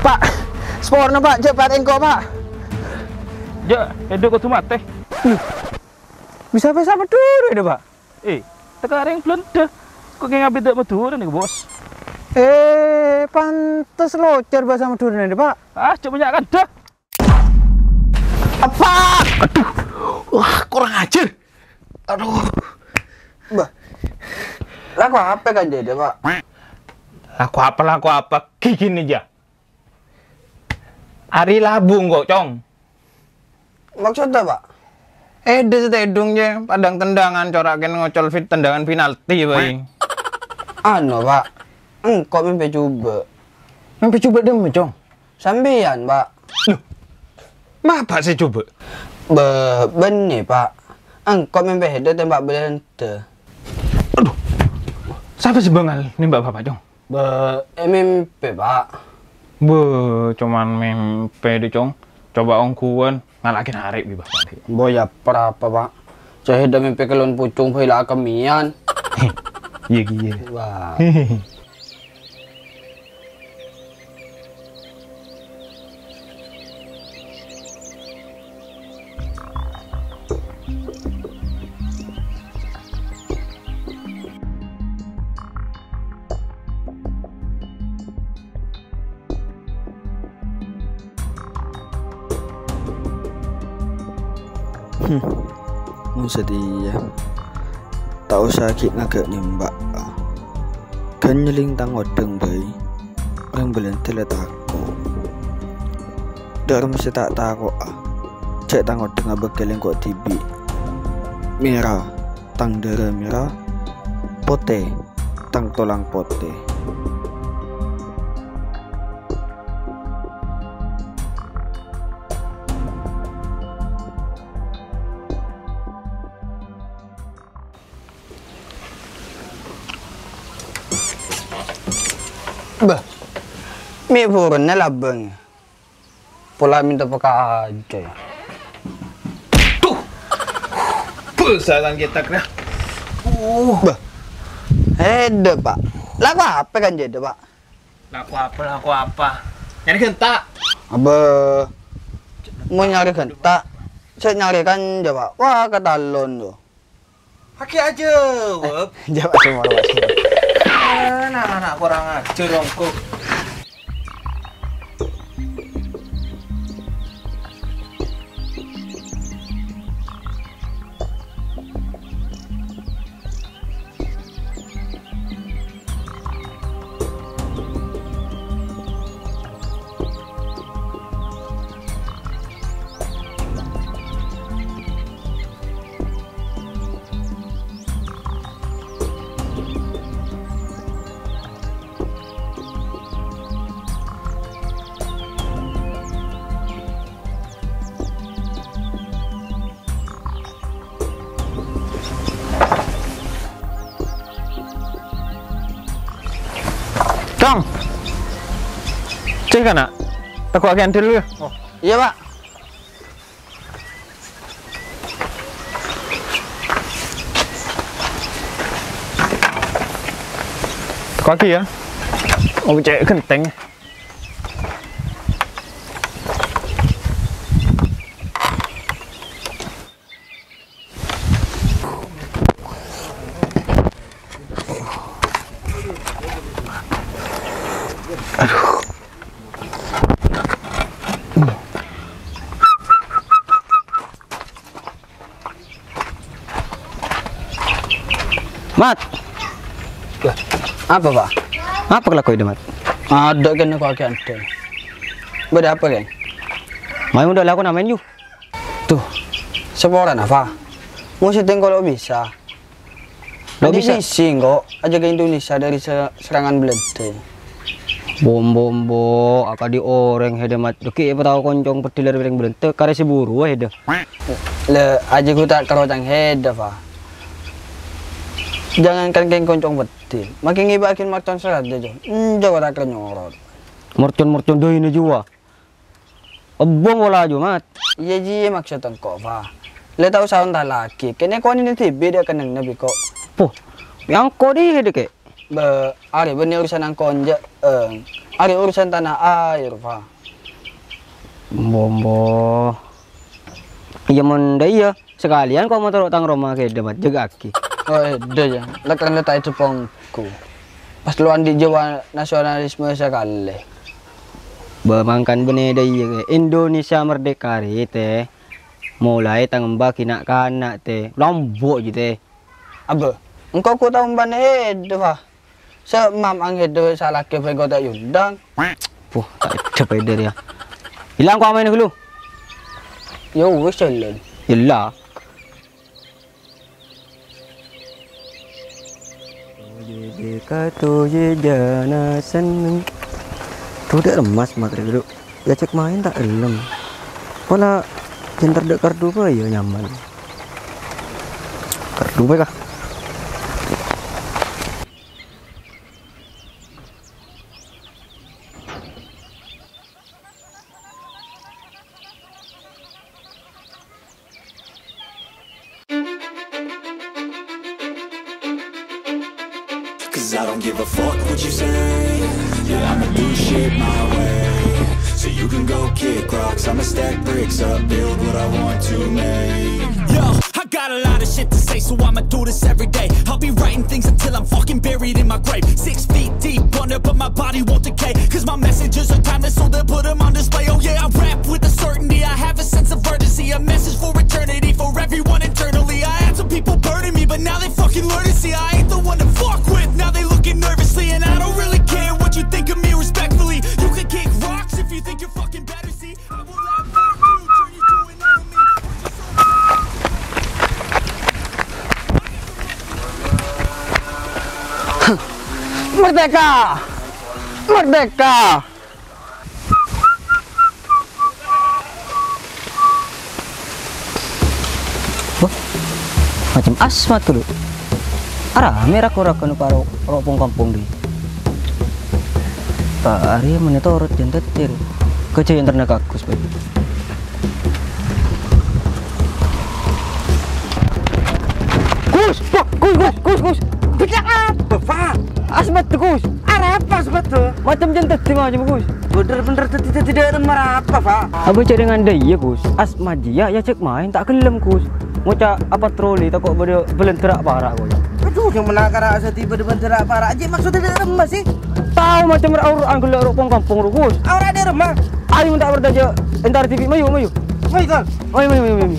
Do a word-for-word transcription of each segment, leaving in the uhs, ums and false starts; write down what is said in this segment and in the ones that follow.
Pa', saporana, Pa', jhâ' patè engko', Pa'. Jhâ', èdhâ kodhu matè. Bisa-bisa Madhurâ, Pa'? Eh, tèka rèng Bâlândhâ. Kok kèng abit dâ' Madhurâ nèko, Bos? Eh, pantes locar bhâsa Madhurâna, Pa'. Ah, jhâ' bânnya' kandhâ. Apa? Aduh. Wah, kurang ajar. Aduh. Bâh. Lako apa kan jadi, Pa'? Lako apa, lako apa? Gigini aja. Ari labu engko', Cong. Maksudnya, Pa'? Èdhâ sè tèdhung, jâ. Padang tendangan, cora' kèng ngocol fit tendangan penalti, bhâi. Anu, Pa'. Engko' mèmpè jhubâ'. Mèmpè jhubâ' dimma, Cong? Sampèyan, Pa'. Loh, ma' Bapa' sè jhubâ'? Bâ-, bânnè, Pa'. Engko' mèmpè èdhâ tèmbhâk Bâlândhâ. Aduh, sapa sè bângal nèmbhâk Bapa', Cong? Bâ-, è mèmpè, Pa'. Bâ, coma mèmpè, dhi, Cong. Coba ongghuwân, ngala' kèng arè' bi' Bapa', dhi. Bo, ya, arapa, Pa'? Cè' èdhâ mèmpè kèlon pucung bhâi la akemmèyan. Iyâ, kèya. Wah. Hmm, mon satèya. Ta' osa ghi' ngaghâ' nèmbhâk. Ghân nyèlèng tang oḍḍhâng bhâi, orèng Bâlândhâ la tako'. Ḍâ'remma sè ta' tako'a, jhâ' tang oḍḍhâng abâkkèl engko' dhibi'. Mèra, tang ḍârâ mèra, potè, tang tolang potè. Bâh, mè' buruna labâng. Pola mènta paka aja, ya. Tuh. Bâh, salang kita, ya. Uh. Bâh. Èdhâ, Pa'. Lako apa kan jadi, Pa'? Lako apa, lako apa? Nyarè ghânta'. Abâ. Mon nyarè ghânta', sè nyarè kan, jâ, Pa'. Wah, katallon, tuh. Pakai aja, Wep. Jawab semua, Pak. Anak-anak kurang ajar, ongko. Cong! Cek kana'? Tako' aki andel ya? Oh, iya, Pak. Tako' aki ya? Oh, cek genteng. Mat. Lah, apa, Pak? Apa kelakuan itu, Mat? Ada kan aku agak ada. Bâḍâ apa, kan? Mai udah lakukan amen, yu. Tuh, saporana, Pak. Mesti tengko lo bisa. Lo bisa. Misi kok, ajâgâ Indonesia dari se-, serangan Bâlândhâ. Bom, bom, bo, akadi orèng hèdâ mat-, dâgghi' apa tao koncong peddhi lèr orèng Bâlândhâ, karè sè buru hèdâ. Lè, ajâgâ ta' karo cang hèdâ, Pak. Jangankan kèng koncong peddhi, makè ngibâ'aghin marcon serat jâ, Jo. Enjâ' ta' kèra nyorot. Marcon-marcon dâina juwa. Ebbong pola aju, Mat. Iyâ, jiyâ, maksod engko', Fa. Lè tao saonta lagi, kènè' konèna dhibi' dâ' kennengnganna bi' ko'. Poh, bi' engko' dhi hèdâ, Kè'? Bâ, arè bânnè urusan engko' enjâ', eng. Arè urusan tanah air, Fa. Bombo. Iyâ, mon dâ' iyâ, sakalèyan ko' matoro' tang roma kèdâ, Mat, jâgâ'aghi. Oh, èdâ, yâ. Lèk-rènna ta' èdhep ongghu. Pas lo andi' jiwa nasionalisme sakalè. Bâ, mangkana bânnè dâ' iyâ, Indonesia merdeka rè, Tè. Molaè tang emba ghi' na'-kana', Tè. Lombo' jiyâ, Tè. Abbâ, engko' ko' tao emban èdâ, Fa. Sè mam angèdâ salakè bengko ta' èondang. Puh, ta' èdhep èdâ rèya. Ilang ko' amaèna ghâllu. Ya wis, jhâlân. Yella. Toye deka toye jana seneng. Tuh, dek remas, Mat, dulu. Ya, cek main tak gelem. Pola jenter dek kardu apa ya nyaman. Kardu apa kah? Cause I don't give a fuck what you say. Yeah, I'ma do shit my way. So you can go kick rocks, I'ma stack bricks up, build what I want to make. Yo, I got a lot of shit to say, so I'ma do this every day. I'll be writing things until I'm fucking buried in my grave. Six feet deep under, but my body won't decay. Cause my messages are timeless, so they'll put 'em on display. Oh yeah, I rap with a certainty. I have a sense of urgency, a message for eternity, for everyone internally. I had some people burning me, but now they fucking learn to see I ain't the one to fuck with. Now they looking nervously, and I don't really care what you think of me, respectfully. You can kick rocks if you think you're fucking better. See, I will laugh at you, turn you to an enemy. Merdeka! Merdeka! Wah, macem asmat dulu. Arame rak-orakan paro ro pong-kampong di. Pak Arya mene torot jang tetir. Kejayaan ternak Agus, Pak. Gus, Gus, Gus, Gus, Gus, Gus. Beda apa, Pak? Asmat, Gus. Arapa asmat, Pak? Macem jang tetir macem, Gus. Bener-bener tetir-tetir marapa, Pak? Abang cek dengan dia, Gus. Asmat dia, ya cek main, tak gelem, Gus. Ngoca' apatroli, tako' bâdâ bâlândhâ ra'-para', Gus. Aduh, yang menakar asa tiba di bâlândhâ ra'-para'. Aja maksudnya di rumah sih. Tao macem ra-, ur-, anggel ra' pong-kampong, Gus. Ora di rumah. Ayo, minta berdaja, entar T V, mayu, mayu. Mayu, Kal. Mayu, mayu, mayu, mayu.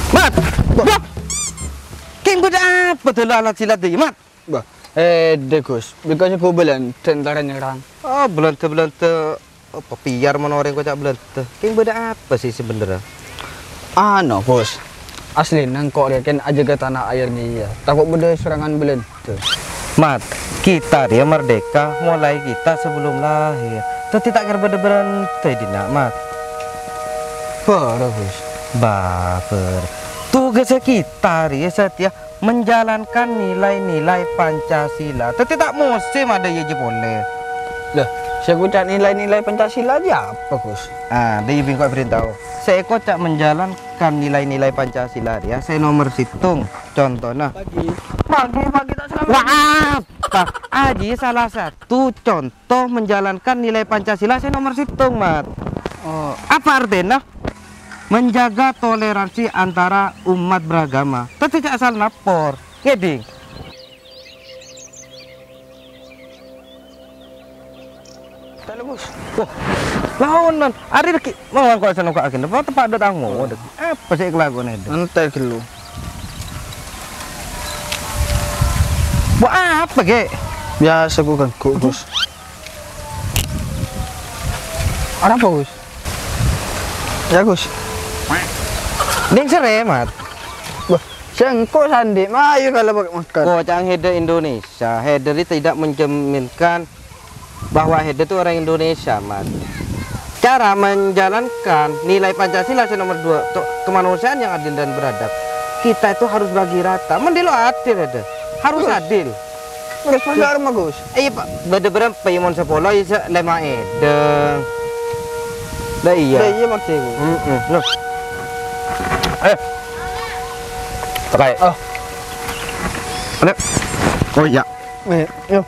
Mat! Wah! Keng bâdâ apa dâlâ alat silat dâ' iyâ, Mat? Bah, èdâ, Gus. Bikasnya gue bâlândhâ entara nyerang. Oh, bâlândhâ-bâlândhâ. Apa piyar mon orèng koca' bâlândhâ? Keng bâdâ apa sih sebenarnya? Anu, Gus. Aslina engko' rèya kèng ajâgâ tanah air nèka. Tako' bâdâ serangan bâlândhâ. Mat, kita dia merdeka mulai kita sebelum lahir. Tadi tak kira bâdâ bâlândhâ dina, Mat. Bârâ, Gus. Bâbâr. Tugasnya kita dia setia menjalankan nilai-nilai Pancasila. Tadi tak musim ada ya, Ji, polè. Lah, sè koca' nilai-nilai Pancasila aja apa, Gus? Ah, dâ' iyâ bengko' beritahu. Sè koca' menjalankan nilai-nilai Pancasila ya, sè nomor sèttong, contohnya. Pagi, pagi, pagi tak salah. Wah, apa? Aji salah satu contoh menjalankan nilai Pancasila sè nomor sèttong, Mat. Oh. Apa artinya? Menjaga toleransi antara umat beragama. Tadi cak asal napor. Ngeding. Tadi, Gus. Wah, lawan, man. Ari lagi mau angkot sana kok agen. Apa tempat ada tamu? Apa sih kelakuan itu? Nanti dulu. Buat apa, Ge? Biasa gue ganggu, Gus. Ada apa, Gus? Ya, Gus. Ding sere, Mat. Wah, sengko sandi, mayu kalau pakai makan. Kocang header Indonesia, header itu tidak mencerminkan bahwa header itu orang Indonesia, Mat. Cara menjalankan nilai Pancasila sih nomor dua, untuk kemanusiaan yang adil dan beradab. Kita itu harus bagi rata. Mending lo adil, header. Harus adil. Terus pas gak rumah, Gus? Iya, Pak. Bâdâ bârâmpa, mon sapolo, ya, sè lèma' èdheng. Lah, iya. Lah, iya, maksudku. Heeh. Loh. Eh. Pakai. Oh. Ayo. Oh iya. Eh, yo.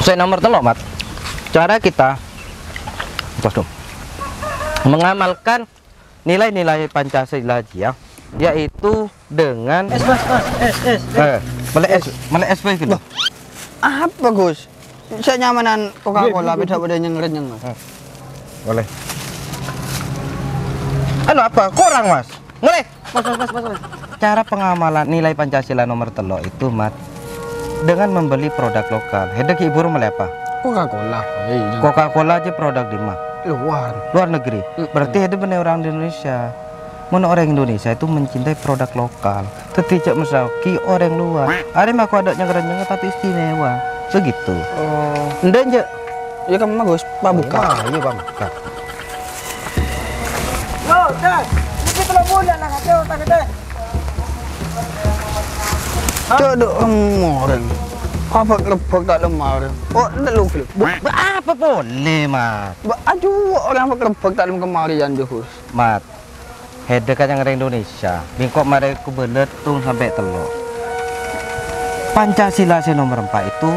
Sè nomer tello', Mat. Cara kita, terus dong, mengamalkan nilai-nilai Pancasila jiyâ, yaitu dengan... Es, Mas, Mas, es, es, es. Eh, mellè es, mellè es baik gitu. Apa, Gus? Sè nyamanan Coca-Cola, bâdâ-bâdâ nyeng-renyeng, Mas. Hmm. Boleh. Anu apa? Kurang, Mas. Mulai. Mas, Mas, Mas, Mas, Mas. Cara pengamalan nilai Pancasila nomor tello' itu, Mat, dengan membeli produk lokal. Hèdâ ghi' buru mellè apa? Coca-Cola. Iya. Coca-Cola jiyâ produk dimma? Luar. Luar negeri. Mm-mm. Berarti hèdâ bânnè orang Indonesia. Mon orang Indonesia itu mencintai produk lokal. Dhâddhi jhâ' messaghi orang luar. Arèya mako adâ' nyeng-renyeng tapi istimewa. Begitu. Oh. Endâ', Jhâ'? Iyâ, kemma, Gus. Pabukka'. Wah, iyâ, pabukka'. Yo, Dad. Nèka tello' bulân la kate otak kate. Cok, dok, kemma orèng. Apa kerebbhâk ta' lem orèng? Oh, entar lu, lu. Bu, bu, apa polè, Mat? Bu, aduh, orèng apa kerebbhâk ta' lem kemarian, Gus. Mat. Hèdâ ka nyeng-renyeng Indonesia, bi' engko' marè kabâlâ tong sampè' tello'. Pancasila sè nomer empa' itu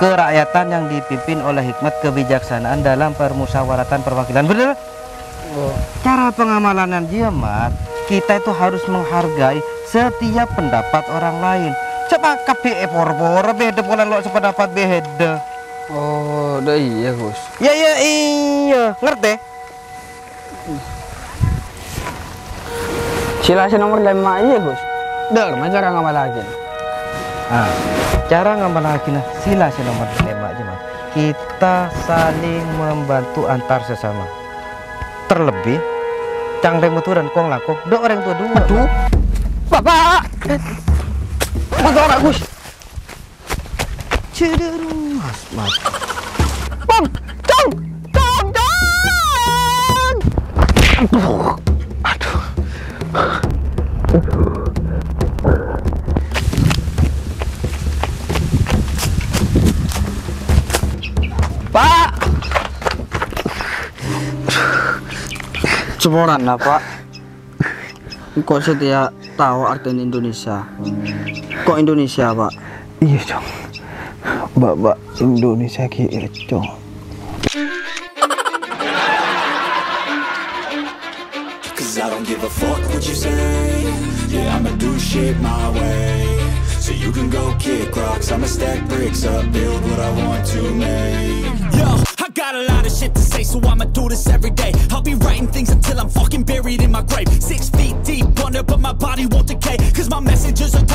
kerakyatan yang dipimpin oleh hikmat kebijaksanaan dalam permusyawaratan perwakilan. Bener? Oh. Cara pengamalannya jiyâ, Mat, kita itu harus menghargai setiap pendapat orang lain. Sapa kabbi è por-pora bhidhâ polana lo' sependapat bhidhâ. Oh, dâ' iyâ, Gus. Ya, ya, iya. Ngerti? Sila sè nomer lèma' iyâ, Gus. Dâr, ma cara ngamalaghina? Ah, cara ngamalaghina sila sè nomer lèma' jiyâ, Mat. Kita saling membantu antar sesama. Terlebih, ca'na rèng Madhurâ kong-langkong, dâ' orèng towa duwâ'. Aduh. Bapak! Mas, ora, Gus. Cederung, Mas, Mas. Bang, Cong, Cong, Cong! Aduh, aduh. Pak! Saporana, Pak. Engko' satèya tao artèna Indonesia. Ko' Indonesia, Pak? Iyâ, Cong. Bâ', bâ', Indonesia ghi' iyâ, Cong. 'Cause I don't give a fuck what you say. Yeah, I'ma do shit my way. So you can go kick rocks, I'ma stack bricks up, build what I want to make. Yo, I got a lot of shit to say, so I'ma do this every day. I'll be writing things until I'm fucking buried in my grave. Six feet deep under, but my body won't decay. 'Cause my messages are